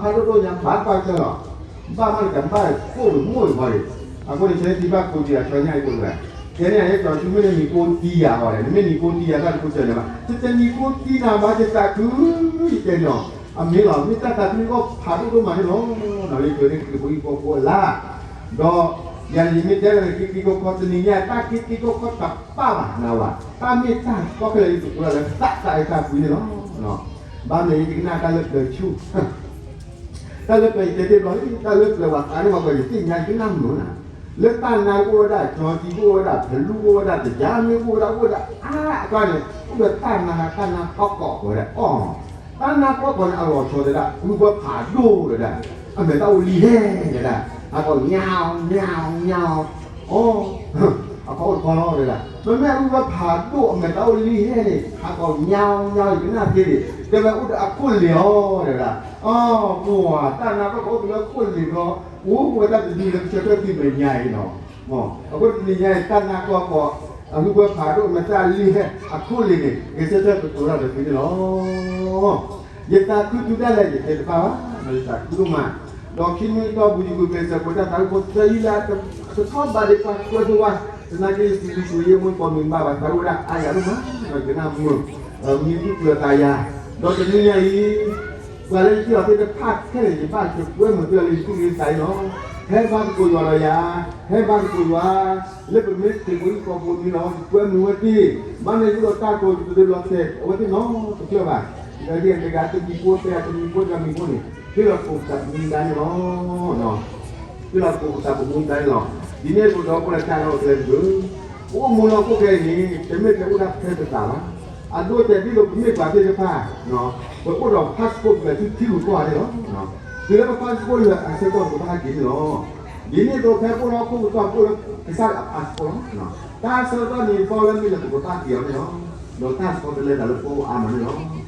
ဖးဒိၣ်ဒိၣ်ညါဘၣ်ကွၢ်ကၢလီၤ, ဘၣ်မးတကးဘၣ်ကိၣ်ဝံၤမိၢ်အံၤဃီဒီး, အဃိန့ၣ် ဆၢထံၣ်ဘၣ်ကိးတံၢ်အဆၢညါအံၤကိးတဂၤ, ကဲန့ၣ်အဟဲကၠီၤဆူမ့ၢ်နနံၤကိးတံၢ်ယၤဃီဒီး နမ့ၢ်နံၤကိးတံၢ်ယၤတၢ်တကိးစၢၤန့ၣ်ဘၣ်, တနံၤကိးတံၢ်နၤဘၣ်ယသးခု, ယတဲန့ၣ်လီၤ, အမ့ၢ်လီၤ မ့ၢ်တၢ်သးခုကီၢ်ဖးဒိၣ်ဒိၣ်မးန့ၣ်လီၤ, နလံၤကၢၤန့ၣ်က့ၤပှၤဟံၣ်ဖိဃီဖိအလါ, ဒီးယၤန့ၣ်ယမ့ၢ်တဲလၢက့ၤက့ၤကီၢ်ခီတနံၤညါ တၢ်က့ၤက့ၤကီၢ်ခီတပၢ်ဘၣ်နၤဝဲ, တၢ်မ့ၢ်တၢ်ကီခဲလၢာ်ယသကိးဒၣ်လၢသးသးအတၢ်ကွံန့ၣ်လီၤ. ဘၣ်မနုၤယကနၣ်တၢ်လၢပျၢၤဆူၣ်, တၢ်လၢပျၢၤယတဲတ့ၢ်ဘျီ, တၢ်လၢပျၢၤပှၤသးန့ၢ်ပှၤပှၢ်ယသ့ၣ်ညါယကနၣ်မုာ်နၤ, လၢတၢ်နါအိၣ်ဝဲဒၣ် ကၠီၤကံအိၣ်ဝဲဒၣ် ဖလူအိၣ်ဝဲဒၣ် တယါမ့ၢ်အိၣ်ဝဲဒၣ် အိၣ်ဝဲဒၣ်အါအကျါန့ၣ် အိၣ်ဒီးတၢ်နါ တၢ်နါကီၢ်ကီၢ်ဝဲဒၣ်အီၤ, တၢ်နါကီၢ်ကီၢ်န့ၣ် အလီၤဆီတဲဒၣ် ဂုၢ်ဘၢဖးဒိၣ်တဲဒၣ်, အမဲာ်တၢ်အိၣ်လံဟဲတဲဒၣ်, ဟးကီၢ်ညါ ညါ ညါ အီၤ အခီအိၣ်တခီလီၤတဲဒၣ်, မ့မ့ၢ်အဂုၢ်ဘၢဖးဒိၣ် အမဲာ်တၢ်အိၣ်လံဟဲန့ၣ် ဟးကီၢ်ညါ ညါ ယကနၣ်သ့န့ၣ် တဲဝဲအိၣ်ဒီးအခိၣ်လ့ၤအီၤတဲဒၣ်, အီၤ ပှၤတၢ်နါကီၢ်ကီၢ်အိၣ်တုၤလၢခိၣ်လ့ၤဒီး အိၣ်ဝဲတၢ်တဒုလၢကဆၢထၢၣ်သုမဲာ်ညါအံၤနီၤ, အဃိတနံၤညါအံၤ တၢ်နါကီၢ်ကီၢ် အဂုၢ်ဘၢဖးဒိၣ် အမဲာ်တၢ်လံဟဲ အခိၣ်လ့ၤန့ၣ် ကဆၢထၢၣ်ကတိၤတၢ်ဒီးသုန့ၣ်လီၤ. ယသးခုတုၤဒၣ်လဲာ် ယတဲတဘၣ်ဘၣ် ယသးခုဒိၣ်မး, ဒီးခံနွံတီၢ်ပူၤ ယဂုာ်ကျဲးစၢးပှဲၤတၢ်သးဝံၣ်ဖိသၢယံၤလၢ တထီၣ်ဘးဒံးပှၤကွဲးဖိဝါ, သနာ်က့ယစံးဘျုးစံးဖှိၣ်ယဲမူကိးမံၤဘၣ်ဘၣ်သးဝဲဒၣ်အါယၤဒိၣ်မး, ဒီးယကနၣ်မုာ်, မံၤသူၣ်ကျၢၤသးယၤ, ဒီးတနွံညါအံၤ ပှၤလၢယထံၣ်အီၤသ့ၣ်တဖၣ်ခဲလၢာ် ယဘၣ်ကကွဲမုာ်သုလၢယသူၣ်လၢယသးအံၤလီၤ. ဟဲဘါသကိးယွၤဒီးယၤ, ဟဲဘါသကိးယွၤ, လၢပမ့ၢ်ခရံာ်ဖိဟံၣ်ဖိဃီဖိန့ၣ်လီၤ ယကွဲမုာ်ဝဲသ့ၣ်, ဘၣ်မနုၤဃိဒီးတၢ်ကိးတဒုလီၤတဲာ်အဝဲသ့ၣ်နီတဖျၢၣ်ဘၣ်, ဒီးယဲၢ်တဂၤတမံၤဖိတဲတမံၤဖိတမံၤဖိန့ၣ် ဟ့ၣ်လီၤသကိးပသးပမူဒါန့ၣ်လီၤ. ဟ့ၣ်လီၤသကိးပသးပမူဒါန့ၣ်လီၤ. ဒ်န့ၣ်အသိးဒီးအိၣ်ဒီးတၢ်လီၢ်ကျဲတဘျုး, ပအိၣ်မူလၢဟီၣ်ခိၣ်ချၢအံၤန့ၣ် တမ့ၢ်ထဲအိၣ်ဒၣ်ထဲပသးဘၣ်. အဒိအတဲာ်ဒ်သိးပမ့ၢ်ပှၤသ့ၣ်တဖၣ် ပအိၣ်ဒီး passport ပလဲၤဆူထံဂုၤကီၢ်ဂၤန့ၣ်လီၤ. တုၤလၢပ passport လၢာ်အဆၢကတီၢ်ပကဘၣ်ဟဲက့ၤန့ၣ်လီၤ. ဒ်န့ၣ်အသိးဖဲပအိၣ်လၢဟီၣ်ခိၣ်ကတီၢ်ပအိၣ်လၢကစၢ်ယွၤအ passport လီၤ. တၢ်ဆၢကတီၢ်န့ၣ်ဘၣ်လၢမ့ၢ်လၢပကဘၣ်က့ၤအီၤန့ၣ်လီၤ. ဒီးတၢ်ဆီတလဲသးလၢပဂီၢ်အါမးန့ၣ်လီၤ.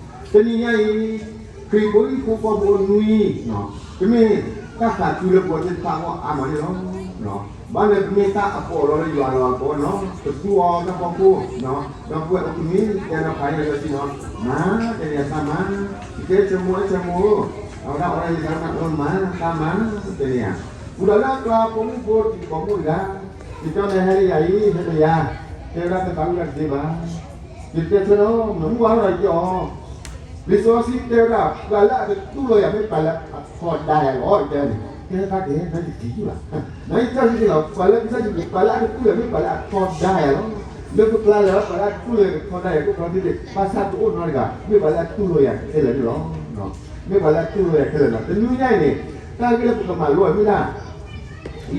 တနံၤညါအံၤ ခရံာ်ဖိဟံၣ်ဖိဃီဖိနွံ, တမ့ၢ်တၢ်သးခုလၢပဝဲသ့ၣ်တဖၣ်အဂီၢ်အါမးန့ၣ်လီၤ. ဘၣ်လၢပမ့ၢ်တၢ်အပီးအလီလၢယွၤဒီးအဘီနီၤ, ပသူအီၤတၢ်ဖီခိၣ်, ဒီပုၢ်ဝဲၢ်အိၣ်ကမ့ၢ် တဲနီၤဖးယဲၢ်လၢစံၣ်နီၤ, မၤ တဲန့ၣ်ယသးမၤ, ယတဲဆိမိၣ်အဲၣ်ဆိမိၣ်, အဝဲဒၣ်အီၤဒၣ်ယသးမၤ အၢမၤ သးမၤ, တဲန့ၣ်ဧါ, ဝံၤဒီးလၢအကျါပိာ်မုၣ်ဖိတံၤပိာ်မုၣ်တဂၤ, ယတဲန့ၣ်ဟဲလၢယၤအံၤ ဟဲလၢယၤ, တဲဝဲဒၣ်တသးဝံၣ်တၢ်တသ့ဘၣ်. ယတဲဆိနီၤ မ့ၢ်မုၢ်ဝါထီၣ်ဒီးယအီၤ လံာ်စီဆှံတဲဝဲဒၣ် ပှၤလၢအတတူၢ်လိာ်ယၤမ့ၢ်ပှၤလၢအထီဒါယၤလီၤ ယတဲန့ၣ်, တဲတၢ်ကဲ နယတံၤတူၢ်ဘၣ်, နယတၢ်ကဲလီၤ ပှၤလၢကစၢ်ယွၤ ပှၤလၢအတတူၢ်လိာ်ယၤမ့ၢ်ပှၤလၢအထီဒါယၤလီၤ. လၢပကျါလၢပှၤလၢအတတူၢ်လိာ်ယၤကထီဒါယၤ ကအိၣ်ထီၣ်ဒ်န့ၣ် ဘၣ်ဆၣ်တအိၣ်နီတဂၤ မ့ၢ်ပှၤလၢအတူၢ်လိာ်ယၤခဲလၢာ်န့ၣ်လီၤ. မ့ၢ်ပှၤလၢအတူၢ်လိာ်ယၤခဲလၢာ်လီၤ. တနွံညါအံၤန့ၣ် တၢ်ဂ့ၢ်လၢပကမၤလိအီၤမ့ၢ်ဒၣ်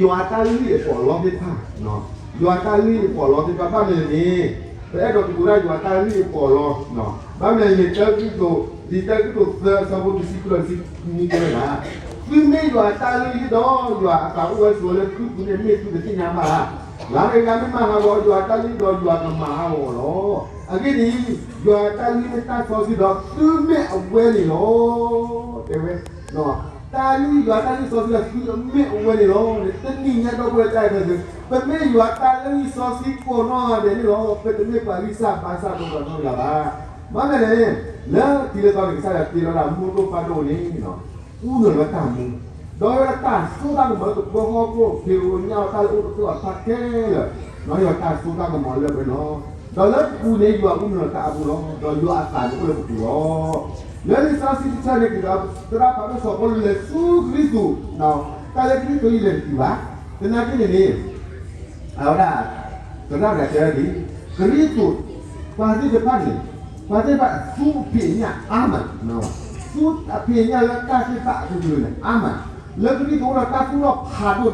ယွၤတၢ်လုၢ်အပီးအလီသ့ၣ်တဖၣ်, ယွၤတၢ်လုၢ်အပီးအလီသ့ၣ်တဖၣ် ဘၣ်မနုၤလဲၣ်န့ၣ်, ပအဲၣ်ဒိးကတိၤတၢ်ယွၤတၢ်လုၢ်အပီးအလီ, ဘၣ်မနုၤလဲၣ်န့ၣ် တၢ်ကတိၤ, လံာ်တၢ်ကတိၤသၢအဆၢဖိတဆံခွံဒီးတဆံနွံတဲဝဲဒၣ်, သုမ့ၢ်ယွၤတၢ်လုၢ်ဟံၣ်ဒီး ယွၤအသးအိၣ်ဝဲဆိးဝဲလၢသုပူၤန့ၣ်မ့ၢ်သုတသ့ၣ်ညါဘၣ်ဧါ. ဂၤမ့ၢ်ဂၤမ့ၢ်မၤဟးဂီၤယွၤတၢ်လုၢ်ဟံၣ်ဒီး ယွၤကမၤဟးဂီၤအီၤလီၤ. အဂ့ၢ်ဒ်အံၤ, ယွၤတၢ်လုၢ်ဟံၣ်မ့ၢ်တၢ်စီဆှံဒီး သုမ့ၢ်အဝဲန့ၣ်လီၤ. တဲဝဲ တၢ်လုၢ်ဟံၣ် ယွၤတၢ်လုၢ်ဟံၣ်စီဆှံဒီး သုမ့ၢ်အဝဲန့ၣ်လီၤ. တနံၤညါဒီပုၢ်ဝဲၢ်တၢ်အဲၣ်ဖဲသု, ပမ့ၢ်ယွၤတၢ်လုၢ်ဟံၣ်စီဆှံကိးနီၢ်ဂၤဒဲးန့ၣ်လီၤ. ပတမ့ၢ်ပှၤဂံၢ်စၢ်ဘါစၢ်ဒိၣ်ဒီးနီတဂၤဘၣ်. ဘၣ်မနုၤလဲၣ်န့ၣ်, လၢခံလၢသီန့ၣ် ကစၢ်ယွၤတ့လီၤဒၣ်မူဒိၣ်ပၢ်ဒိၣ်န့ၣ် အူနုာ်လီၤတၢ်မူ, ဒီးဝဲဒၣ်တၢ်စိတၢ်ကမီၤလၢကဘီဟီၣ်ခိၣ် ဖံးဧိၤညၣ်ဧိၤတၢ်လၢအိၣ်တသ့အီၤတဖၣ်ခဲလၢာ်, ယွၤတၢ်စိတၢ်ကမီၤလၢပနီၤ, ဒီးလၢပပူၤန့ၣ် ယွၤအူနုာ်လီၤတၢ်အါပူၤလီၤ. ဒီးယွၤအသးန့ၣ်အိၣ်လၢပပူၤလီၤ. လၢလံာ်စီဆှံတဆၢန့ၣ် ကဒီးသရၣ်ဖးဒိၣ်စီၤပီလူးလဲၤဆူကရံၣ်သူး, တၢ်လၢကရံၣ်သူးအံၤလဲၤတတုၤဘၣ်. သနာ်က့န့ၣ်န့ၣ် အဝဲဒၣ် သရၣ်တဂၤတဲဝဲဒ်အံၤ, ကရံၣ်သူး ပှၤသ့ၣ်တဖၣ်န့ၣ်, ပှၤသ့ၣ်တဖၣ်သူအဖံးအညၣ်အါမး, သူအဖံးအညၣ်လၢတၢ်သ့ၣ်တဖၣ်အကလုာ်န့ၣ်အါမး, လၢကရံၣ်သူးအိၣ်ဒီးတၢ်သူၣ်ထီၣ်ဖးဒိၣ်တဖျၢၣ်, လၢတၢ်သူၣ်ထီၣ်ဝဲလၢကစၢၢ်ခိၣ်န့ၣ်, တမ့ၢ်လၢဟီၣ်ခိၣ်လိၤပကဲဘၣ်, လၢကစၢၢ်ခိၣ်န့ၣ်, တၢ်သူၣ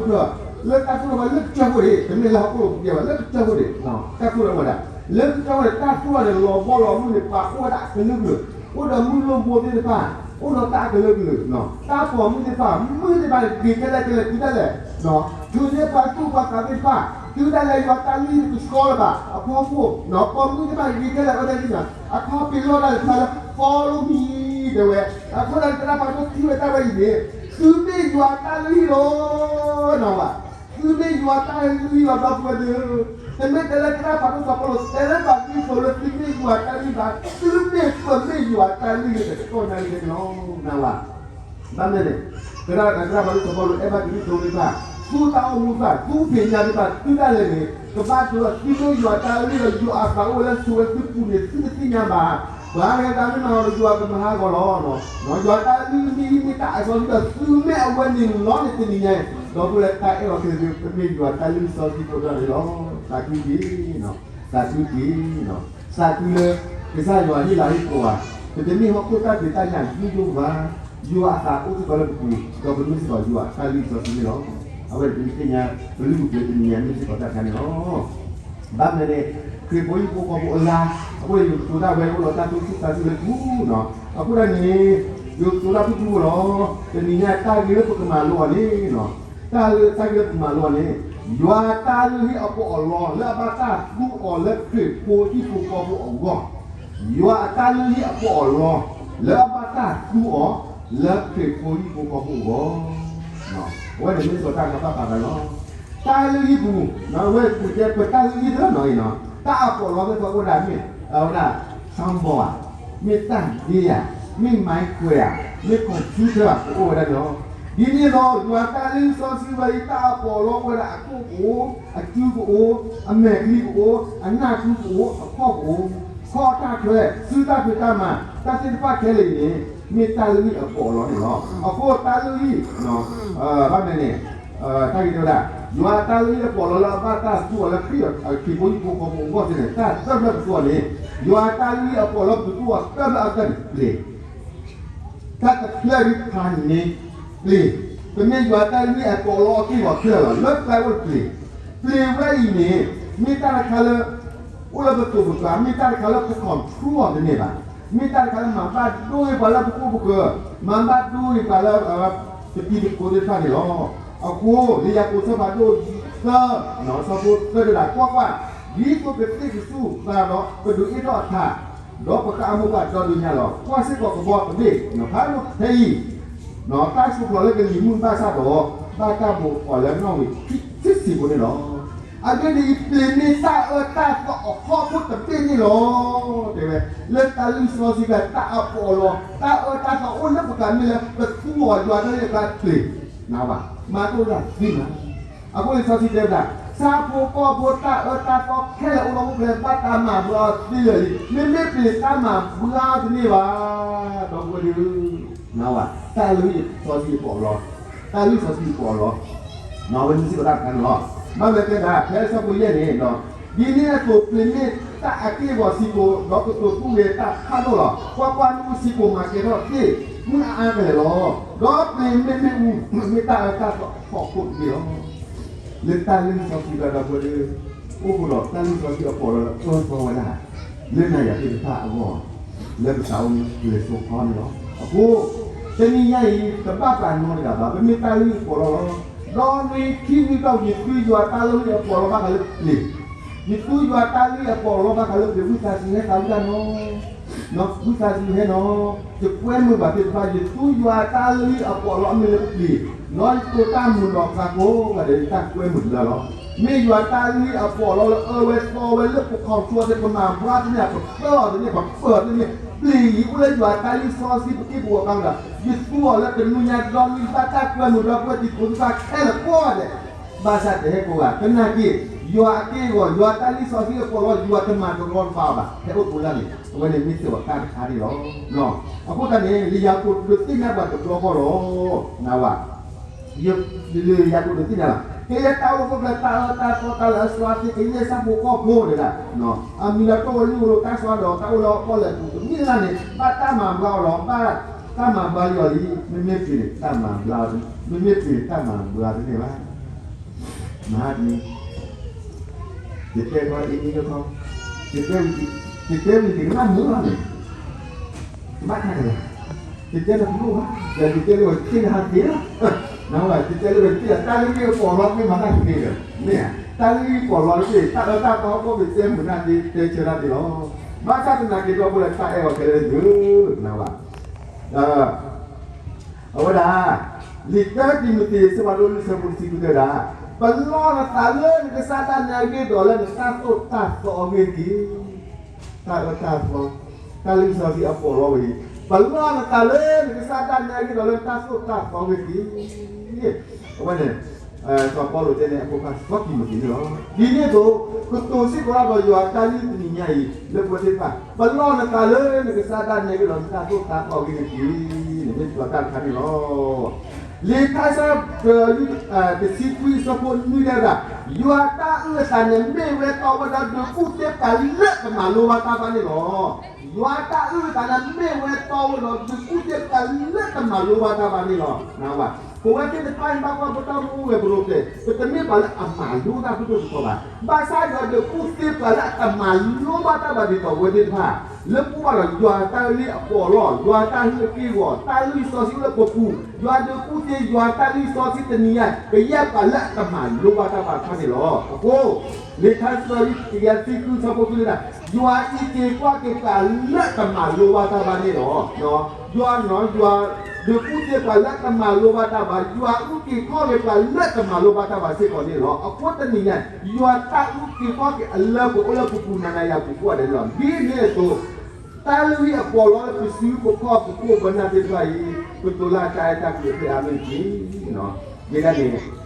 ်ထီၣ်ဝဲဒၣ်, လၢကစၢၢ်ခိၣ်န့ၣ် တၢ်သူၣ်ထီၣ်န့ၣ် လီၤဘီလီၤမုၢ်န့ၣ် ပှၤအိၣ်ဝဲဒၣ်အကလုာ်ကလုာ်, အိၣ်ဒီးမုၢ်လိၣ်ဘိသ့ၣ်တဖၣ်, အိၣ်ဒီးတၢ်အကလုာ်ကလုာ်, တၢ်ပိာ်မုၣ်သ့ၣ်တဖၣ်, မုၣ်သ့ၣ်တဖၣ်ဂ့ၤခဲလၢာ်ခဲလၢာ်တုၤဒၣ်လဲာ်, တုၤန့ၣ်ပှၤသူၣ်ပှၤသးသ့ၣ်တဖၣ်, တုၤဒၣ်လဲာ်ယွၤတၢ်လုၢ်ဟံၣ်တကဆှီလၢၤဘၣ်, အဖီခိၣ်, ပိာ်မုၣ်သ့ၣ်တဖၣ်ဂ့ၤခဲလၢာ်အဝဲသ့ၣ်န့ၣ်, အခီပညီလီၤဒၣ်တခါလၢ follow me တဲဝဲ, အဃိဒီးသရၣ်ဖးဒိၣ်ထံၣ်ဝဲတၢ်ဝဲအံၤန့ၣ်, သုမ့ၢ်ယွၤတၢ်လုၢ်ဟံၣ်လီၤ, နဝဲ သုမ့ၢ်ယွၤတၢ်လုၢ်ဟံၣ်လီၤ ဒီပုၢ်ဝဲၢ်သ့ၣ်ဧၢ, တမ့ၢ်တဲလၢသရၣ်ဖးဒိၣ်စီၤပီလူး တဲလၢပှၤခရံာ်ဖိလၢသုမ့ၢ်ယွၤတၢ်လုၢ်ဟံၣ်ဘၣ်, သုမ့ၢ်ပမ့ၢ်ယွၤတၢ်လုၢ်ဟံၣ်တကတီၢ်ညါလံန့ၣ်လီၤ, နဝဲ ဘၣ်မနုၤလဲၣ်, သရၣ်သရၣ်ပှၤလၢစီၤပီလူးအဲၣ်ဘၣ်ကရံၣ်သူးသ့ၣ်တဖၣ်, သူတၢ်အိၣ်မူသ့ၣ်တဖၣ်, သူဖံးညၣ်သ့ၣ်တဖၣ်, သုတၢ်လဲၤန့ၣ် ကဘၣ်ဒိလီၤ သုမ့ၢ်ယွၤတၢ်လုၢ်လီၤ ယွၤအသးအိၣ်လၢဆိဝဲသုပူၤန့ၣ် သုတသ့ၣ်ညါဘၣ်. ပှၤဂၤတၢ်မ့ၢ်မၤအီၤဒီးယွၤကမၤဟးဂီၤလီၤ. ယွၤတၢ်လုၢ်မ့ၢ်ဟံးမ့ၢ်တၢ်အစီဆှံဒီး သုမ့ၢ်အဝဲန့ၣ်လီၤန့ၣ်တနံၤညါအံၤ, ဒီပုၢ်ဝဲၢ်တၢ်အဲၣ်အီၤခဲလၢာ် ပမ့ၢ်ယွၤတၢ်လုၢ်စီဆှံဖိတဖၣ်န့ၣ်လီၤ. သးခုက့ၤ သးခုက့ၤ, သးခုလၢ ကစၢ်ယွၤဟ့ၣ်လၤဟ့ၣ်ကပီၤဘၣ်, ပတမ့ၢ်ဟီၣ်ခိၣ်တၢ်ဒုးတၢ်ယၤယိယိဘၣ်, ယွၤအသးအိၣ်စ့ၢ်ကီးလၢပပူၤ, ဒီးပမ့ၢ်စ့ၢ်ကီးယွၤတၢ်လုၢ်စီဆှံန့ၣ်လီၤ. အဝဲန့ၣ်ပမ့ၢ်သ့ၣ်ညါ ပလုၢ်ပပှ့ၤတနံၤညါမ့ၢ်စ့ၢ်ကီးတၢ်ခါန့ၣ်လီၤ. ဘၣ်မနုၤလဲၣ်, ခရံာ်ဖိဟံၣ်ဖိဃီဖိအလါ, အဃိန့ၣ် ယကတိၤတၢ်ဝဲအိၣ်လီၤတၢ်သူၣ်ဆူၣ်သးဆူၣ်လၢပူၤနီၤ, အဃိန့ၣ် ယကတိၤတၢ်သူၣ်ထူလီၤ. တနံၤညါတၢ်ဂ့ၢ်လၢပကမၤလိအီၤန့ၣ်, တၢ်ဂ့ၢ် တၢ်ဂ့ၢ်လၢပမၤလိအီၤန့ၣ်, ယွၤတၢ်လုၢ်ဟံၣ်အပီးအလီ လၢအဘၣ်တၢ်သူအီၤလၢခရံာ်ဖိဟံၣ်ဖိဃီဖိအဂီၢ်, ယွၤအတၢ်လုၢ်ဟံၣ်အပီးအလီ လၢအဘၣ်တၢ်သူအီၤ လၢခရံာ်ဖိဟံၣ်ဖိဃီဖိအဂီၢ်, အဝဲန့ၣ်မ့ၢ်စီၤတၢ်ကဘၣ်ပာ်သးလီၤ. တၢ်လုၢ်ဟံၣ်ပူၤ, အဝဲပူၤတဲပတၢ်လုၢ်ဟံၣ်သၢနီၤအံၤနီၤ, တၢ်အပီးအလီသ့ၣ်တဖၣ်အိၣ်ဝဲဒၣ်မ့ၢ်, အဝဲဒၣ် sound box ဧါ, မ့ၢ်တၢ်ဒ့ဧါ, မ့ၢ် microwave ဧါ, မ့ၢ် computer ဧါ, ကအိၣ်ဝဲဒၣ်န့ၣ်လီၤ. ဒ်န့ၣ်ဒီး ယွၤတၢ်လုၢ်စီဆှံဝဲအံၤ တၢ်အပီးအလီအိၣ်ဝဲဒၣ်အကိၣ်ကအိၣ်, အစုကအိၣ်, အမဲာ်ချံကအိၣ်, အနၢ်ချံကအိၣ်, အခီၣ်ကအိၣ်, ခီၣ်တၢ်ချၢ, စုတၢ်ဖံးတၢ်မၤ, တၢ်သ့ၣ်တဖၣ်ခဲလၢာ်အံၤန့ၣ် မ့ၢ်တၢ်လုၢ်ဟံၣ်အပီးအလီန့ၣ်လီၤ. အဃိတၢ်လုၢ်ဟံၣ်, ဘၣ်မနုၤလဲၣ်, တၢ်ဂ့ၢ်တဲဝဲဒၣ်, ယွၤတၢ်လုၢ်ဟံၣ်အပီးအလီလၢအဘၣ်တၢ်သူအီၤလၢခရံာ် ခရံာ်ဖိဟံၣ်ဖိဃီဖိအဂီၢ်သ့ၣ်န့ၣ် တၢ်သၢဖျၢၣ်ပသူအီၤန့ၣ်, ယွၤတၢ်လုၢ်ဟံၣ်အပီးအလီပသူအီၤသၢဖျၢၣ်အကတၢၢ်န့ၣ် ပျ့ၤ တၢ်တဖျၢၣ်ဒ်ဖးန့ၣ် ပျ့ၤ, ပမ့ၢ်ယွၤတၢ်လုၢ်ဟံၣ်အပီးအလီအက့ၢ်အဂီၤခဲလၢာ်လီၤ. လၢပျၢ်အိၣ်တပျ့ၤ, ပျ့ၤဝဲအံၤန့ၣ် မ့ၢ်တၢ်တခါလၢ အိၣ်လၢပသိးပကျါ, မ့ၢ်တၢ်တခါလၢပ control အီၤတန့ၢ်ဘၣ်, မ့ၢ်တၢ်တခါလၢမၤဘၣ်ဒိဂ့ၤပှၤလၢပခိၣ်ပဃၢၤ, မၤဘၣ်ဒိဂ့ၤပှၤလၢ ပတံၤသကိးသ့ၣ်တဖၣ်န့ၣ်လီၤ. အဃိ လံာ်ယၤကိာ်အဆၢဖးဒိၣ်သၢ, အဆၢဖိသၢတဲဒၣ်, ကွၢ်ကွၢ်, ဒ်သိးကသ့ၣ်ကစူၢ်သးဒီး ပဒုးအ့ၣ်ထီၣ်အထး, ဒီးပဃၣ်အမိၢ်ပှၢ်ဒီဒုညါလီၤ. ကွၢ်စ့ၢ်ကီးကဘီတဘ့ၣ်, ဖးဒိၣ်ထဲအံၤ, တၢ်ဆူၣ်ဖျိးလၢကလံၤမုၢ်ဘၣ်ဆၣ်ဒီး ဘၣ်တၢ်ဘိးအီၤလၢနီၣ်ဂံၢ်ခံဆံးဖိန့ၣ်လီၤ. အဂ့ၢ်ဒ်အံၤ, ပျ့ၤမ့ၢ်တၢ်အၢတၢ်သီအဟီၣ်ခိၣ်တဘ့ၣ်န့ၣ်လီၤ. တဲဝဲ, လၢတၢ်လုၢ်စီဆှံကတၢ်အပီးအလီ, တၢ်အၢတၢ်သီအိၣ်လၢပကမ့ၢ်လၢ ပသူအီၤယွၤတၢ်လၢယွၤပျ့ၤ, နဝၤ, မၤတအိၣ်ဒၣ်သ့မး. အဃိလံာ်စီဆှံတဲဝဲဒၣ်, ဆၣ်ဖိကီၢ်ဖိတၢ်အၢတၢ်သီခဲလၢာ်အိၣ်လၢဟီၣ်ခိၣ်ချၢ ဘၣ်တၢ်မၤဘှါအီၤသ့လၢာ်လံ. မ့မ့ၢ်ပျ့ၤတၢ်မၤဘှါတန့ၢ်ဘၣ်, ဒီပုၢ်ဝဲၢ်ဒုး, နဝၤ, တၢ်လုၢ်စီဆှံအပီးအလီ, တၢ်လုၢ်စီဆှံအပီးအလီ, နဝၤ, ဝဲမ့ၢ်စ့ၢ်ကီးတၢ်တခါန့ၣ်လီၤ. ဘၣ်မနုၤတဲဒၣ် ဖဲဆၢဖိယဲၢ်န့ၣ်ဒီး, ဒ်န့ၣ်အသိးပျ့ၤမ့ၢ်တၢ်အက့ၢ်အဂီၤစံးကိာ်, ဒီးကတိၤသူၣ်ဂဲၤတၢ်ဖးဒိၣ်လီၤ. ကွၢ်ကွၢ်, နူၢ်စံးကိာ်မၤကဲထီၣ်သ့ၣ်မုၢ်အါအါကလဲာ်လီၤ. ဒီးပျ့ၤမ့မ့ၢ်အူ, မ့ၢ်တၢ်အၢတၢ်သီအဟီၣ်ခိၣ်တဘ့ၣ်လီၤ. လၢတၢ်လုၢ်စီဆှံဒီပုၢ်ဝဲၢ်ဒုး, အိၣ်ဃိဒီးတၢ်လုၢ်စီဆှံအပီးလီလၢအၢသီဝဲဒၣ်, လၢနၤယၤသ့ၣ်တဖၣ်အဂီၢ်, လၢပသးအိၣ်မူလၢစိၤခီန့ၣ်လီၤ. အဃိ, တနံၤညါအံၤ တဘၣ်သးနီတဂၤဘၣ်, ပမ့ၢ်တၢ်လုၢ်အပီးလီလီၤ. ဒီးနွံခံနွံဒီး ယသူယွၤတၢ်လုၢ်အပီးလီဘၣ်ဃးလၢပျ့ၤ, ယသူယွၤတၢ်လုၢ်အပီးလီဘၣ်ဃးလၢပျ့ၤ ဝံသးစူၤဟဲသးဝံၣ်တၢ်နီၤ ဝံသးစူၤဟဲနီၤ, ယကွဲမုာ်ဘၣ်သ့ၣ်တဖၣ် ယသူယွၤတၢ်လုၢ်အပီးလီအမ့ၢ်လၢပျ့ၤ, ဒီးယတိၤတၢ်မုာ်ဒီးသးကိးဂၤဒဲး ယတၢ်ကွဲမုာ်တလၢလီၤ. မ့ၢ်ယွၤတၢ်လုၢ်အပီးလီလၢအၢဝဲသီဝဲလၢပခီၣ်ထူအီၤသ့ၣ် ပမၤဘှါတန့ၢ် ပပၢအီၤတန့ၢ် ပပၢအီၤတန့ၢ်, ပျ့ၤအံၤအိၣ်လၢယွၤတၢ်လုၢ်စီဆှံပက့ၢ်ပဂီၤခါဒီး ယသူအီၤလၢတနွံညါဒီနွံ ဘၣ်တၢ်ကွဲမုာ်ဒီပုၢ်ဝဲၢ်တံၤသကိးသ့ၣ်တဖၣ်ခဲလၢာ်ကိးဂၤဒဲး ဘၣ်ဆၣ်တဟဲကိးဂၤ, သနာ်က့ ယွၤအက့ၢ်အဂီၤ ယွၤတၢ်လုၢ်စီဆှံအပီးလီ ယွၤတမၤတရီတပါဘၣ်, ဟဲအိၣ်ကိးလၢန့ၣ်, အဝဲန့ၣ်မ့ၢ်စ့ၢ်ကီးတၢ်တခါန့ၣ်လီၤ. အဃိသတးန့ၣ် လံာ်ယၤကိာ်ဒုးသ့ၣ်ညါပှၤတဘျီဃီလီၤ, နဝၤ, လံာ်ယၤကိာ်ဒုးသ့ၣ်ညါလီၤ, ကယဲၢ်တၢ်အိၣ်ဖှိၣ်ဖျဲၣ် တၢ်အၢတၢ်သီတၢ်လၢအစှၤသ့ ကယဲၢ်ဆၣ်ဖိကီၢ်ဖိဒဲးဒၣ်, အမံၤလီၤတိၢ်ဝဲလံၣ်ဝဲလိၤ တၢ်စှၤဒီးတၢ်အိၣ်လၢပီၣ်လဲၣ်ပူၤ တမ့ၢ်လၢ်န့ၣ် ဘၣ်တၢ်မၤဘှါအီၤလီၤ, ဘၣ်တၢ်မၤဘှါလံအီၤလံ, မ့မ့ၢ်ပျ့ၤန့ၣ် တၢ်မၤဘှါ, မ့မ့ၢ်ပျ့ၤန့ၣ် တၢ်မၤဘှါတန့ၢ်ဘၣ်. မဟါတနံၤ ယတဲထီၣ်အံၤတခီ, ယတဲဝံၤ, ယတဲဝံၤတကနၣ်မုာ်လီၤန့ၣ်, ဘၣ်တၢ်တဂၤ, ယတဲလၢပလိၣ်ဘၣ်, ယတဲလၢဝဲတသ့လၢဟးသ့လီၤ, နဝၤ, ယတဲလၢဝဲတသ့လၢ တၢ်လုၢ်အပီးလီတမ့ၢ်မၤတၢ်တသ့ဒီး, မ့ၢ်ဧါ, တၢ်လုၢ်အပီးလီတသ့ တၢ်အၢတၢ်သီဟီၣ်ခိၣ်ကတဲမုာ်နၢ်သ့ တဲဆၢတၢ်သ့လီၤ. ဘၣ်ဆၣ်သနာ်က့ဒီပုၢ်ဝဲၢ် တၢ်အဲၣ်အီၤခဲလၢာ်ဒုး, နဝၤ အဝဲဒၣ်, လံာ်တၢတံၤမသ့း အဆၢဖးဒိၣ်လွံၢ် အဆၢဖိတဆံဃုတဲဝဲဒၣ်, ပလီၢ်နသးလၢနကစၢ်ဒၣ်နဲအဂ့ၢ် ဒီးလၢနတၢ်သိၣ်တၢ်သီအဂ့ၢ်တက့ၢ်. တၢ်အၢတၢ်သီ, တၢ်လုၢ်စီဆှံအပီးလီဝဲအံၤ, ပလီၢ်နသးလၢနကစၢ်ဒၣ်နဲအဂ့ၢ်ဒီးလၢနတၢ်သိၣ်တၢ်သီအဂ့ၢ်တက့ၢ်. အဝဲန့ၣ် စီၤပီလူးတဲန့ၣ် အဖိခွါစီၤတံၤမသ့းန့ၣ်လီၤ. ဒ်န့ၣ်အသိး ကတိၤစ့ၢ်ကီးဒီးယွၤတၢ်ဂ့ၢ်တနံၤညါအံၤ လၢပဝဲသ့ၣ်တဖၣ် ပလီၢ်နသးလၢနကစၢ်ဒၣ်နဲအဂ့ၢ်ဒီးနတၢ်သိၣ်တၢ်သီအဂ့ၢ်တက့ၢ်. မ့ၢ်ယွၤတၢ်တခါန့ၣ်လီၤ. လံာ်ထါစံး တဆံခွံအဆၢဖိနွံတဲဝဲဒၣ်, ယွၤတၢ်အုၣ်အသးန့ၣ် မ့ၢ်ဝဲတီဝဲဒီးဒုးကူၣ်သ့ပှၤလၢကမၤလိဘၣ်တၢ်ဘၣ်န့ၣ်လီၤ. ယွၤတၢ်အုၣ်အသးန့ၣ် မ့ၢ်ဝဲတီဝဲဒီးဒုးကူၣ်သ့ပှၤလၢကမၤလိဘၣ်တၢ်ဘၣ်န့ၣ်လီၤ. ပဝဲသ့ၣ်တဖၣ်အံၤဘၣ်ကွၢ်ပတၢ်အိၣ်မူအိၣ်ဂဲၤပလိာ်သ့ၣ် ပတမ့ၢ်ပှၤလၢအမၤလိတၢ်ဒိၣ်ဒိၣ်ကီကီဘၣ်. ဘၣ်ဆၣ်ဒီးဒုးကူၣ်သ့ပှၤလၢအကမၤလိဘၣ်တၢ်ဘၣ်ဒ်သိးပဝဲသ့ၣ်တဖၣ် လၢပအိၣ်ဘၣ်ဒီးယွၤတၢ်လ့အပီးလီၢ်, ယွၤတၢ်ဟ့ၣ်အက့ၢ်အဂီၤ, တၢ်လၢလံာ်စီဆှံအိၣ်လၢပပူၤ, ယွၤဒုးကူၣ်သ့ယွၤတၢ်လၢလံာ်စီဆှံတနံၤညါ ကယဲၢ်ပှၤလၢအကမၤလိဘၣ်တၢ်ဘၣ်တဖၣ်န့ၣ်လီၤ. အဃိ လံာ်ထါစံး တကယၤသံဃုဆၢဖိဃုန့ၣ်ဒၣ်, ယွၤအံးက့ၤကွၢ်က့ၤပှၤလၢကမၤလိဘၣ်တၢ်ဘၣ်န့ၣ်လီၤ. ယွၤနီၤ ယွၤဒုးကူၣ်သ့ပှၤလၢကမၤလိဘၣ်တၢ်ဘၣ်, ယွၤအုၣ်က့ၤခီၣ်က့ၤပှၤလၢကမၤလိဘၣ်တၢ်ဘၣ်စ့ၢ်ကီးန့ၣ်လီၤ. အဃိတနံၤညါ ယွၤတၢ်အုၣ်က့ၤခီၣ်က့ၤအလၢပအိၣ်လၢပပူၤနၤနၤယၤပူၤကိးဂၤဒဲးန့ၣ်လီၤ. ဒ်န့ၣ်အသိး တၢ်လုၢ်ဟံၣ်အပီးလီၢ်လၢပစုပခီၣ်ပခိၣ်ပနၢ်သ့ၣ်တဖၣ်အံၤ ပတိၤလၢအတၢ်အဲၣ်တၢ်ကွံအဖျၢၣ်အါမးတက့ၢ်. မ့ၢ်ဒ်န့ၣ် တၢ်လၢယၤန့ၣ် ယတၢ်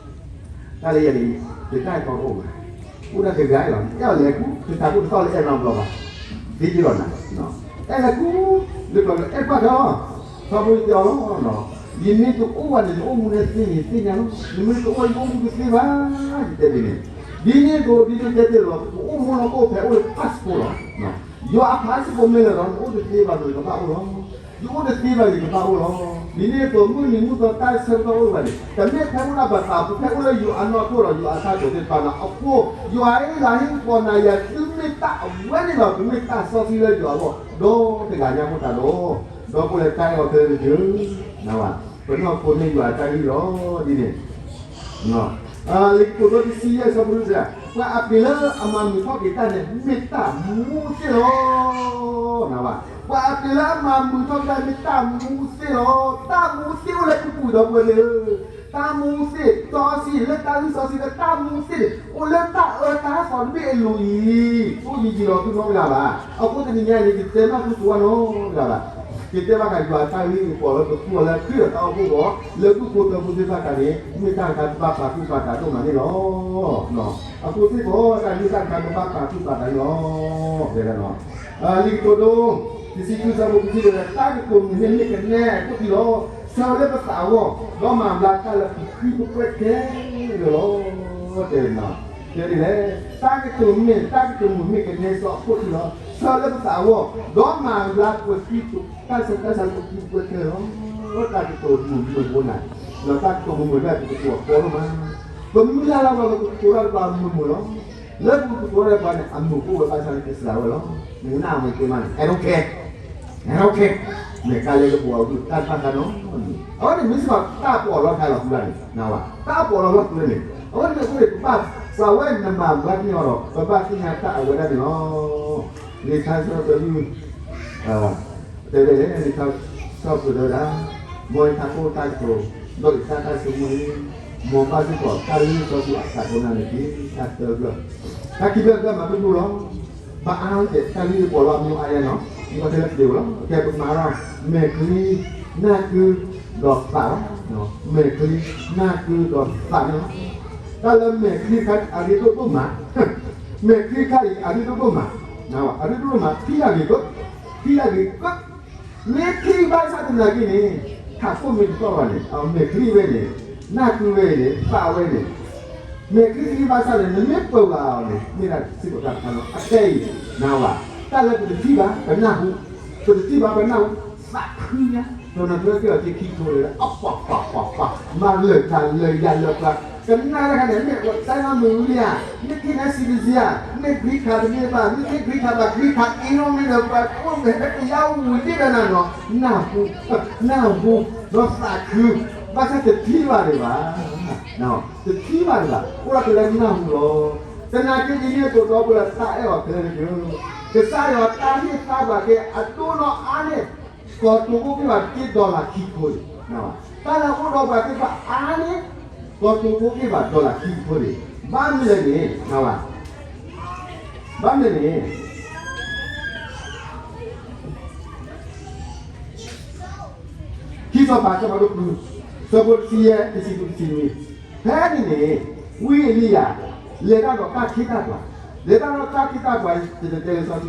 အဲၣ်တီတအိၣ်ဘၣ်. အိၣ်ဒၣ်တဂၤလီၤ, အဲၣ်အီၤလဲၤကူ, တတၢ်ကူတသီၣ်လၢအဲၣ်နီတဘျီဘၣ်. ဒ်ယလီၤနၤ, အဲၣ်လဲၤကူ, လၢကျီလၢအဲၣ်ဘၣ်ဒီး ထီဘိယတဲအီၤလီၤ, ယမ့ၢ်တအိၣ်ဘၣ်န့ၣ် ယအိၣ်မူန့ၣ်သ့န့ၣ် သ့ၣ်ညါလီၤ. ယမ့ၢ်တအိၣ် ယအိၣ်မူတသ့ဘၣ်, ယတဲဒ်န့ၣ်. ဒ်န့ၣ်အသိး ဒ်န့ၣ်တဲတ့ၢ်လီၤ, ပအိၣ်မူလီၤ ကအိၣ်ဖဲအိၣ်လၢ passport လီၤ. ယွၤအ passport မ့ၢ်လၢာ်ဒီး နအိၣ်တသ့ဘၣ်ဒီး ယကဘၣ်အိၣ်လီၤ. ယအိၣ်တသ့ဘၣ် ယကဘၣ်အိၣ်လီၤ. ဒ်န့ၣ်အသိး မုၢ်နံၤမုၢ်သီတၢ်ဆၢကတီၢ်အိၣ်ဘၣ်န့ၣ် တမ့ၢ်ဖဲအိၣ်ဒၣ်ပသးပူၤ ဖဲအိၣ်လၢယွၤအနီၢ်ခိဒီး ယွၤအတၢ်တိာ်သ့ၣ်တဖၣ်န့ၣ် အဃိ ယွၤအံၤလၢဟံၣ်ကပီၤနၤယၤ သုမ့ၢ်တၢ်အဝဲန့ၣ်လီၤ. သုမ့ၢ်တၢ်စီဆှံလၢယွၤအဂီၢ် ဒီတဂၤညါဖိတၢ်ဒီး ဒီပုၢ်ဝဲၢ်တၢ်အဲၣ်အီၤခဲလၢာ်တက့ၢ်. ပနီၢ်ခိန့ၢ်ယွၤအတၢ်ဂံၢ်လီၤ ဒ်န့ၣ် လံာ်ကတိၤဒိ တဆံယဲၢ် အဆၢဖိတဆၢ, ပှၤအပျ့ၤလၢအမၤမုာ်ထီၣ်က့ၤတၢ်န့ၣ် မ့ၢ်တၢ်မူသ့ၣ်လီၤ. ပှၤအပျ့ၤလၢအမၤမုာ်ထီၣ်က့ၤတၢ် မ့ၢ်တၢ်မူသ့ၣ်လီၤ. တၢ်မူသ့ၣ်အိၣ်လၢပပူၤဒီပုၢ်ဝဲၢ်သ့ၣ်ဧၢ, တၢ်မူသ့ၣ် စီဆှံလၢတၢ်လုၢ်စီဆှံလၢတၢ်မူသ့ၣ်န့ၣ် အိၣ်လၢတၢ်အၢတၢ်သီတဘ့ၣ်အလိၤအံၤ အိၣ်ယံာ်ယံာ်လီၤ သုနီတဂၤဘၣ်. အဃိတနံၤညါအံၤန့ၣ် ယတဲနီၢ်သုတဝီနီတဂၤဘၣ်. ယတဲဘၣ်ဃးယွၤတၢ်ဂ့ၢ်အပီးလၢပသူအီၤလၢခရံာ်အတၢ်အိၣ်ဖှိၣ်အဂီၢ် လၢဒူၣ်ဖိထၢဖိသ့ၣ်တဖၣ်တခါန့ၣ် မ့ၢ်တၢ်တခါကဘၣ်ပာ်သူၣ်ပာ်သးဒိၣ်မးန့ၣ်လီၤ. အဃိသ့ၣ်တဖၣ် တၢ်ဂ့ၢ်တၢ်တခါကဘၣ်ပာ်သူၣ်ပာ်သးန့ၣ်လီၤ. တဲဝဲဒၣ် လံာ်ကတိၤဒိ တဆံခံ အဆၢဖိခံဆံတၢ တၢ်ကတိၤမုာ်န့ၣ်မ့ၢ်ကနဲအခိၣ်ထံးလီၤ. ဆၢလၢပသးအဂီၢ် ဒီးမၤဘျါတၢ်လၢပချံပကဲခဲလၢာ်လီၤ. တဲဝဲဒၣ် တဲဒ်လဲၣ်, တၢ်ကတိၤမ့ၢ် တၢ်ကတိၤမုာ်မ့ၢ်ကနဲစီအခိၣ်ထံးလီၤ. ဆၢလၢပသးအဂီၢ် ဒီးမၤဘျါပချံပ တၢ်ဆၢတၢ်ဆါလၢပချံပကဲခဲလၢာ်လီၤ. တၢ်ကတိၤမုာ်မုာ်ဖိနၤ, ဒီးတၢ်ကတိၤမုာ်မုာ်ဒၣ်ပကတိၤအကီလီၤမး. ပမုၢ်လၢ်လၢ်ဝဲပကတိၤတၢ်ဒီးပှၤမုာ်မုာ်လီၤ. လၢပကတိၤတၢ်ဒီးပှၤန့ၣ် အမုာ်ကအိၣ်ဝဲဘၣ်ဆၣ်န့ၣ် ကစှၤဝဲလီၤ. နကနၣ်အမ့ၢ်က့ၤမးန့ၣ် I don't care, I don't care. မဲာ်ကါလဲကပှၤအီၤဒုး တၢ်တဘၣ်ဃးနီတမံၤ. အဝဲန့ၣ်မ့ၢ်စ့ၢ်ကီးတၢ်ပီးလီၤခါလီၤဃုာ်လၢ်န့ၣ်, တၢ်ပီးလီၤခါလီၤဃုာ်လၢ်န့ၣ် အဝဲန့ၣ်အဃိန့ၣ် ပဘၣ် ပှၤဝဲနမၤဘျါက့ၤအီၤဒီး ပဘၣ်သ့ၣ်ညါတၢ်အဝဲဒၣ်န့ၣ်လီၤ. လံာ်ထါစံး တၢ တဲဝဲလၢ လံာ်ထါစံး တဲဝဲဒၣ်, မ်ယထးခိၣ်တၢ်ကတိၤ ဒီးယတၢ်ဆိကမိၣ်န့ၣ် မ်ဘၣ်စ့ၢ်ကီးတၢ်လုၢ်စီဆှံအသးကိးနၤန့ၣ်တက့ၢ်. တၢ်သၢဖျၢၣ်, တၢ်ခံဖျၢၣ်တဖျၢၣ်မၤတဘူၣ်လီၤ. ဘၣ်အါကဲတၢ်လုၢ်ပီးလီၤအမံၤအါယဲနီၤ, မ့ၢ်ဘၣ်ထဲလၢပျ့ၤဝဲလီၤ. ကဲပမၤလီၤ မဲာ်ချံ, နၢ်ကု ဒီးသးလီၤ. မဲာ်ချံ, နၢ်ကု ဒီးသးန့ၣ်လီၤ. တၢ်လၢမဲာ်ချံတခါအရ့ဒိၣ်ဒိၣ်မး, မဲာ်ချံတခါအံၤအရ့ဒိၣ်ဒိၣ်မး, အရ့ဒိၣ်ဒိၣ်မး ထံၣ်တၢ်ဂ့ၤကၢ, ထံၣ်တၢ်ဂ့ၤကၢ, မ့ၢ်ထံၣ်ဘၣ်ဆၣ်သနာ်က့န့ၣ် ထးခိၣ်မ့ၢ်တတီၢ်ဘၣ်န့ၣ် အမဲာ်ချံဝဲန့ၣ်, နၢ်ကုဝဲအံၤန့ၣ်, သးဝဲန့ၣ်, မဲာ်ချံထံၣ်ဘၣ်ဆၣ်န့ၣ် နမ့ၢ်ပၢၤဘၣ်အီၤန့ၣ် မ့ၢ်ဒၣ်စ့ၢ်ကီးတၢ်တခါလီၤ. အခဲအံၤ နဝဲ, တၢ်လၢပတထံၣ်ဘၣ် ပနၢ်ဟူ, ပတထံၣ်ဘၣ်ပနၢ်ဟူ, သးခုညါ, ဒီးနထွဲက့ၤအီၤက့ၤခံထိလၢ အပှၤပှၤပှၤပှၤ, မၤလၢာ်တၢ်လၢာ်ယၤလၢာ်ပှၤ, ကနၣ်တခါန့ၣ် မ့ၢ်အိၣ်တၢ်မုာ်ဝံၤလံဧါ, မ့ၢ်ထံၣ်နၤ citizen ဧါ, မ့ၢ် green card တမ့ၢ်ဘၣ်, မ့ၢ်ထံၣ် green card ဘၣ် green card အံၤနီၣ်မ့ၢ်ဒီးပှၤအိၣ်ဝဲဟဲကယါဝံၤဒ်ဒီးနၤနီၤ, နၢ်ဟူ, နၢ်ဟူ, ဒီးသးခု, ဘၣ်ဆၣ်တထံၣ်ဘၣ်ဒံးဘၣ်, တထံၣ်ဘၣ်ဒံးဘၣ်, အိၣ်ဒီးတၢ်လၢနၢ်ဟူလီၤ. သနာ်က့ဒ်န့ၣ်အသိးဒီး ပှၤလၢတၢ်အဲၣ်အီၤခဲလၢာ်န့ၣ်, ကစၢ်ယွၤတၢ်ဟ့ၣ်သါဘၣ်က့ၤအဒိၣ်နီၢ်အါန့ၣ် ကီၢ်တိၤဘိက့ၤဘၣ်တက့ၢ် dollar ခံဖိန့ၣ်, တၢ်လၢအိၣ်ဒီးပှၤသ့ၣ်တဖၣ်အါန့ၣ် ကီၢ်တိၤဘိက့ၤဘၣ် dollar ခံဖိန့ၣ်, ဘၣ်မနုၤလဲၣ်န့ၣ်, ဘၣ်မနုၤလဲၣ်န့ၣ်, လံာ်စီၤပၤ အဆၢဒိၣ်ဃု, ဆၢဖိတဆံယဲၢ်, တဆံဃု, တဆံနွံ, ဖဲန့ၣ်န့ၣ် ဝံအ့လံယၤ လဲၤတၢ်ဒီးတၢ်ခ့တၢ်ပှၤ, လဲၤတၢ်ဒီးတၢ်ခ့တၢ်ပှၤ တတဲလၢစီဆှံ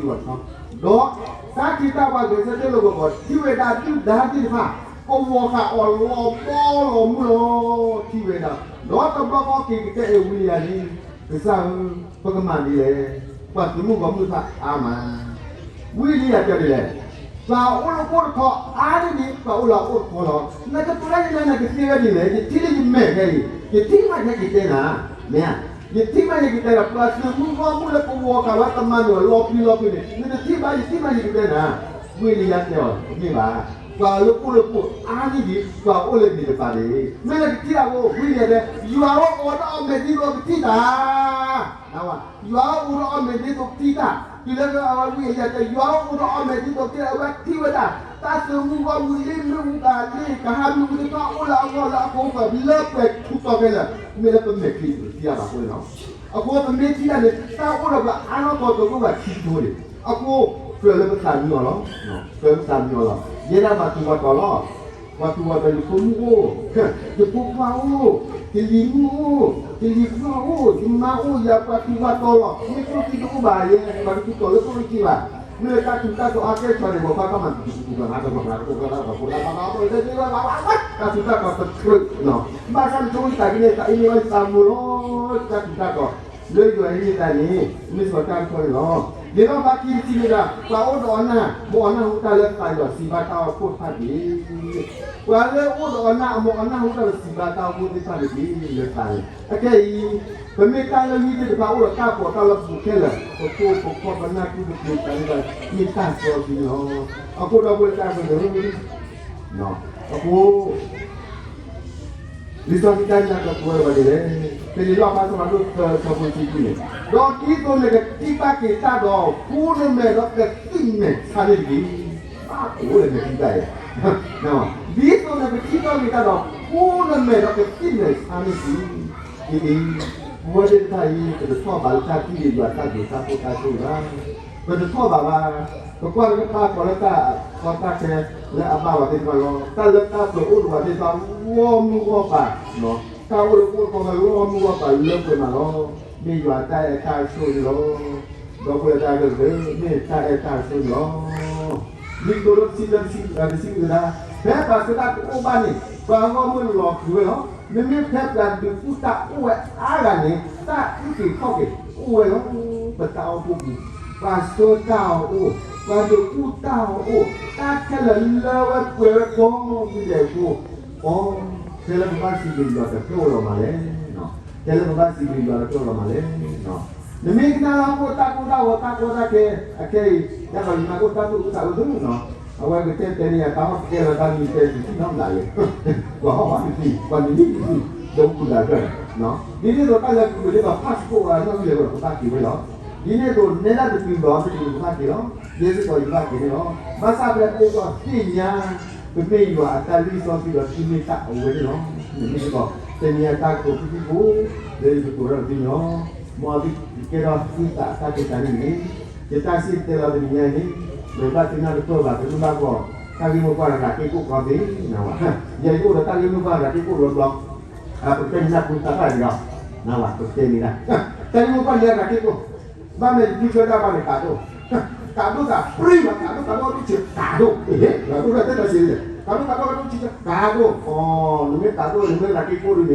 ဝဲ, ဒီးတၢ်ခ့တၢ်ပှၤဂဲၤဆၢထၢၣ်လိာ်ကဝီၤ ထံၣ်ဝဲဒၣ်ဒုၣ်ဒါသ့ၣ်တဖၣ် ကဝီၤဃာ်အီၤလီၤဘီလီၤမုၢ်လီၤ, ထံၣ်ဝဲဒၣ်, ဒီးတဘျီဃီက့ၤကတဲအ့ၣ်ဝံအ့လံယၤန့ၣ်, ကစၢ်ဧၢ, ပကမၤဒ်လဲၣ်, ပှၤသုးမုၢ်ဂီၢ်မုၢ်တဖၣ်အါမး ဝံအ့လံယၤတဲဒ်လဲၣ်, ပှၤအိၣ်လၢအိၣ်တခီအါန့ၢ်ဒံး ပှၤအိၣ်လၢအအိၣ်တခီလီၤ. နကတိၤတၢ်ယနၤ နကသ့ဝဲဒ်လဲၣ်, ယထံၣ်လၢယမဲာ်ခဲအံၤ, ယထံၣ်မးယဟဲက့ၤတဲနၤ, မ့ၢ်ဧါ, ယထံၣ်မးယဟဲက့ၤတဲဒီး ပှၤသုးမုၢ်ဂီၢ်မုၢ်လၢကဝီၤဃာ်ဝဲတမံၤန့ၣ်လီၤပျံၤလီၤပျံၤန့ၣ် နတထံၣ်ဘၣ် ယထံၣ်မးယကတဲနၤ, ဝံအ့လံယၤတဲအီၤ တမ့ၢ်ဘၣ်, ပှၤလၢအိၣ်လၢပအိၣ်အါန့ၢ်ဒံး ပှၤအိၣ်လၢန့ၣ်တပၤန့ၣ် မ့ၢ်လၢကထံၣ်အဂီၢ် ဝံအ့လံယၤတဲ ယွၤအိၣ်အိၣ်ဒီးအီၣ်မဲာ်ဒ်သိးကထံၣ်တၢ် ယွၤအိၣ်ဒီးအီၣ်မဲာ်ဒ်သိးကထံၣ်တၢ်, တုၤလၢအဝဲဝံအ့လံယၤတဲ ယွၤအိၣ်ဒီးအီၣ်မဲာ်ဒ်သိးကထံၣ်တၢ် အဝဲထံၣ်ဝဲဒၣ် တၢ်သုးမုၢ်ဂီၢ်မုၢ်လ့မုၢ်ဂၤလ့ ကဟးမုၢ်မုၢ်တထီၣ်အိၣ်လၢအဂီၢ်လၢအဃိ လၢပှဲၤထူတီခဲလၢာ်, မ့ၢ်လၢပမဲာ်ချံပတထံၣ်တၢ်ဘၣ်အဃိန့ၣ်လီၤ. အဃိပမ့ၢ်ထံၣ်တၢ်န့ၣ် တၢ်အိၣ်ဒီးပှၤအါထီၣ်ကီၤကီၤ ပှၤခံကထိန့ၣ် အဃိ ကြၢးလၢပသးမံအီၤလီၤ, ကြၢးလၢပသးမံအီၤလီၤ. ယဲဒၣ်ပှၤထူးပှၤတီၤလီၤ. ပှၤထူးပှၤတီၤ ယဖိမုၣ်အိၣ်, ယဖိခွါအိၣ်, ယလံၤမုၣ်အိၣ်, ယလံၤခွါအိၣ်, ယမါအိၣ်, ယပှၤထူးပှၤတီၤလီၤ. မ့ၢ်ကျိၣ်စ့တအိၣ်ဘၣ် ယဲ ပှၤတထူးတီၤလၢကျိၣ်စ့ဘၣ်. မ့ၢ်လၢတၢ်ထူးတၢ်တီၤအါကဲၣ်ဆိးန့ၣ် ပှၤဘၣ်တၢ်မၤတပူၤပူၤ ပှၤမၤတပူၤပူၤ ပှၤဖိဒၣ်ဘၣ်ဖိဒၣ်ဘၣ် တၢ်ထူးတၢ်တီၤတကြၢး, ဘၣ်ဆၣ်တဆိကမိၣ်တၢ်ဒ်န့ၣ် တၢ်အ့ၣ်မ့ၢ်ဝဲသးမိၢ်လီၤ, တၢ်ထူးတၢ်တီၤ လၢယွၤအံၤမ့ၢ်တၢ်န့ၣ် မ့ၢ်စီၤတၢ်တခီန့ၣ်လီၤ. ယဲဒီးဘၣ်ခံတထံၣ်န့ၣ်ဒၣ် ပှၤအိၣ်ဒီးအီၣ်နၢ် မ်အီၣ်နၢ်ဟူတၢ်လၢသးဒီးစံးဘၣ်တၢ်အိၣ်ဖှိၣ်တဖၣ်တက့ၢ်. ပှၤလၢအိၣ်ဒီးအီၣ်နၢ် မ်အီၣ်နၢ်ဟူတၢ်ဒီးစံးဘၣ်တၢ်အိၣ်ဖှိၣ်သ့ၣ်တဖၣ်တက့ၢ် လၢသးန့ၣ်. အခဲအံၤ ပမ့ၢ်တၢ်လၢလံၤသ့ၣ်တဖၣ်အိၣ်ဒီးတၢ်ပီးတၢ်လီပူၤခဲလၢာ် ပဖိပခီပနၢ်ကုပပှ့ၤတၢ်န့ၣ် မ့ၢ်တၢ်စီဆှံန့ၣ်လီၤ. အဃိဒီပုၢ်ဝဲၢ်တၢ်ဂ့ၢ်န့ၣ် အဃိ လံာ်စီဆှံတၢ်နာ်ကပဝဲဝဲဒ်လဲၣ်, ဖဲလံာ်လီၣ်ဖျါ အဆၢဒိၣ်သၢ အဆၢဖိတဆံခံန့ၣ်, ဒီးဒ်သိးနကထံၣ်ဘၣ်က့ၤတၢ်ဒီး ဖှူနမဲာ်ဒီးကသံၣ်မဲာ်ဆါန့ၣ်တက့ၢ်. ဘၣ်အိၣ်လၢနထံၣ်ဘၣ်ယဲ, ဒ်သိးနကထံၣ်ဘၣ်က့ၤတၢ်ဒီး ဖှူနမဲာ်ဒီးကသံၣ်မဲာ်ဆါန့ၣ်တက့ၢ်. အံၤ ပဝဲသ့ၣ်တဖၣ်အံၤ ပတထီၣ်ဘးလၢတၢ်ထံၣ်က့ၤယွၤတၢ်ဒိးတၢ်ဖှိၣ်တၢ်ဆိၣ်ဂ့ၤဘၣ်. ပတထီၣ်ဘးဘၣ်. ပကွၢ်လၢပၢ်ကီးလၢတၢ်ကီတၢ်ခဲလၢအဘၣ်ဝဲသ့ၣ်တဖၣ်လီၤ. တၢ်လၢတၢ်ပှဲၤအိၣ်ဒီးပှၤသ့ၣ်တဖၣ် ဂီၢ်မုၢ်ဂီၢ်ပၤ, တၢ်အိၣ်လၢအိၣ်တခီ ဂီၢ်မုၢ်ဂီၢ်ပၤလၢပှဲၤမးလီၤ. မ့ၢ်ယွၤတၢ်အဲၣ်တၢ်ဆိၣ်ဂ့ၤလီၤ. ဒီပုၢ်ဝဲၢ်တၢ်ဂ့ၢ်န့ၣ် မ့ၢ်တၢ်အဲၣ်တၢ်ဆိၣ်ဂ့ၤလီၤ. လံာ်ကတိၤဒိ တဆံတၢ တဆံ တဆံဃုကဒါ, ဖဲပှၤဆၢတၢ်တအိၣ်ဘၣ်န့ၣ် ပှၤဂီၢ်မုၢ်လီၤဃံၤဝဲလီၤ. မ့မ့ၢ်ဖဲပှၤဒုးကူၣ်တၢ်အိၣ်ဝဲအါဂၤန့ၣ် တၢ်အုၣ်က့ၤခီၣ်က့ၤအိၣ်ဝဲလီၤ. ပတၢ်အိၣ်ဖှိၣ်ပူၤ ပှၤဆၢတၢ်အီၤအိၣ်, ပှၤဒုးကူၣ်တၢ်အီၤအိၣ်, တၢ်ခဲလၢာ်လၢဝဲပှဲၤဝဲကိးမံၤဒဲးအဃိ, အီ, တဲလၢပဘၣ်စံးဘျုးယွၤတဖျၢၣ်လီၤမးလဲၣ်. တဲလၢပဘၣ်စံးဘျုးယွၤတဖျၢၣ်လီၤမးလဲၣ်. နမ့ၢ်ကနၣ်လၢဟီၣ်ခိၣ်တၢ်ကိၢ်တၢ်ဂီၤ တၢ်ကီတၢ်ခဲ အခဲအံၤ ယၤဒီးယမါအိၣ်တၢ်သူၣ်အုးသးအုးသ့နီၤ, အဝဲကတဲတဲန့ၢ်ယၤ တၢ်ဟီၣ်တကဲလီၤ တၢ်မံၤတဲတသံနီတဘျီယဲ, ကွၢ်ဟီၣ်ဘၣ်တသံ ကွၢ်နံၤနံၤတသံ ဒီးမူဒါကၢၢ်, ဒ်န့ၣ်အသိးတၢ်လၢပှၤက့ၤဒ်သိး passport အနီၣ်ဂံၢ်လဲၤဝဲဒီးကဘၣ်က့ၤဝဲလီၤ. ဒ်န့ၣ်အသိးနဲဒၣ်တတုၤဘၣ် တတုၤကဘၣ်က့ၤလီၤ. ယဲစ့ၢ်ကီးယဘၣ်က့ၤန့ၣ်လီၤ. ဘၣ်ဆၣ်ဖဲပဒိၣ်သ့ၣ်ညါ ပမ့ၢ်ယွၤအတၢ်လံၣ်စီဆှံဒီးသုမ့ၢ်တၢ်အဝဲန့ၣ်လီၤ. နမ့ၢ်စ့ၢ်ကီး တနံၤအတၢ်ကတိၤဖုၣ်ဖုၣ်ဖိ လၢယကတိၤထီၣ်တသ့န့ၣ်လီၤ. မ်သုကကဲထီၣ်သုသးအတၢ်ကဲတၢ်န့ၣ်န့ၣ်, ယတၢ်စံၣ်တဲၤတဲလီၤတနံၤညါအံၤန့ၣ်, နဘၣ်သ့ၣ်နီၣ်တပၢၢ်ဘၣ် တမ့ၢ်ဘၣ်ကီး တၢ်ဂ့ၢ်မိၢ်ပှၢ်ရၤက့ကိၣ်ကီသ့ၣ်နၤဝဲ, ယဲယအိၣ်ဒီးတၢ်ဂ့ၢ်မိၢ်ပှၢ်ရၤက့ကိၣ်ဘျီဘျီ, ပကတဲနၢ်ပူၤသးဘၣ်ဒံးလီၤ, နၤဝဲ ပကတဲန့ၣ်ဒၣ်, တၢ်ဂ့ၢ်မိၢ်ပှၢ်န့ၣ်ရၤက့ကိၣ်, ဘၣ်မနုၤ ယဖုဆၢတၢ်ဘၣ်န့ၣ် ကးဒိၣ်, ကးဒိၣ်သးပြံဘၣ် ကးဒိၣ် ကးဒိၣ် အဒိၣ်ဆၢ ကးဒိၣ်, ကးဒိၣ် ကးဒိၣ် ကးဒိၣ် ကးဒိၣ်, အီ, နမ့ၢ်ကးဒိၣ် နမ့ၢ်ရၤက့ကိၣ်ဒ်န့ၣ်, လၢမိၢ်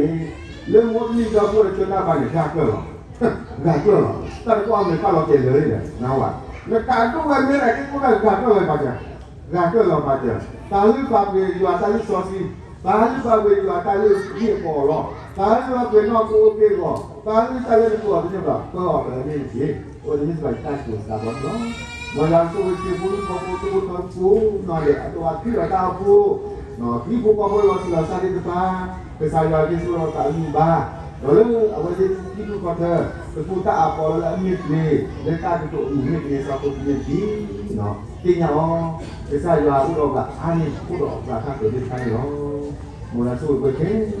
ပလံၢ်ဒီဖိလၢဆၢတၢ်ဘၣ်န့ၣ် ဂၤကၢၢ်လီၤ, ဂၤကၢၢ်လီၤ, တၢ်တကွၢ်အမဲာ်ဖးလီၤတဲာ်လၢာ်န့ၣ်, နဝဲ, နကးဒိၣ်ဝဲမ့ၢ်ရၤက့ကိၣ်ဒၣ် ဂၤကၢၢ်လီၤပာ်စၢၤ, ဂၤကၢၢ်လီၤပာ်စၢၤ, ပာ်လုၢ်ပာ်ပှ့ၤယွၤတၢ်လံၣ်စီဆှံ, ပာ်လုၢ်ပာ်ပှ့ၤယွၤတၢ်လၢဟံၣ်အပီးအလီၢ်, ပာ်လုၢ်ပာ်ပှ့ၤနီၢ်ကိအက့ၢ်အဂီၢ်, ပာ်လုၢ်တၢ်လၢနကိးအီၤတန့ၢ်ဘၣ် ပၢအီၤတန့ၢ်တက့ၢ်, အဝဲန့ၣ်မ့ၢ်စ့ၢ်ကီးယတၢ်ကတိၤသးဘီန့ၣ်လီၤ. မ်ယွၤဆိၣ်ဂ့ၤစ့ၢ်ဖိလံၤခီဖိ သုးဖိထီဖိနီၤဒဲး အဒိၣ်အထံၣ်ဒီးတၢ်အိၣ်ဖှိၣ်, ဟံၣ်ဖိဃီဖိလီၤတံၢ်လီၤဆဲးသ့ၣ်တဖၣ်, ကစၢ်ယွၤက့ၤဆိၣ်လီၤသးအဂံၢ်အဘါ, ဒီးလၢအဝဲသ့ၣ်ဟံၣ်ဖိဃီဖိ, ကသူတၢ်အပီးလၢအမ့ၢ်ပှဲၤ, လၢတၢ်ကတိၤအမုၢ်မ့ၢ်ကန့ၢ်စီၤဖိတန့ၢ်တက့ၢ်, သ့ၣ်ညါအီၤ, ကစၢ်ယွၤအိၣ်ဒီးပှၤအါန့ၢ် အိၣ်ဒီးပှၤတၢ်ကတိၤသ့ၣ်တဖၣ်န့ၣ်လီၤ. မ်ယွၤဆိၣ်ဂ့ၤပှၤခဲလၢာ် ဒီးမ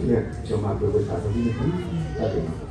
ၤပှဲၤပှဲၤဆၣ်စီဆှံန့ၣ်တက့ၢ်, တၢ်ဘျုး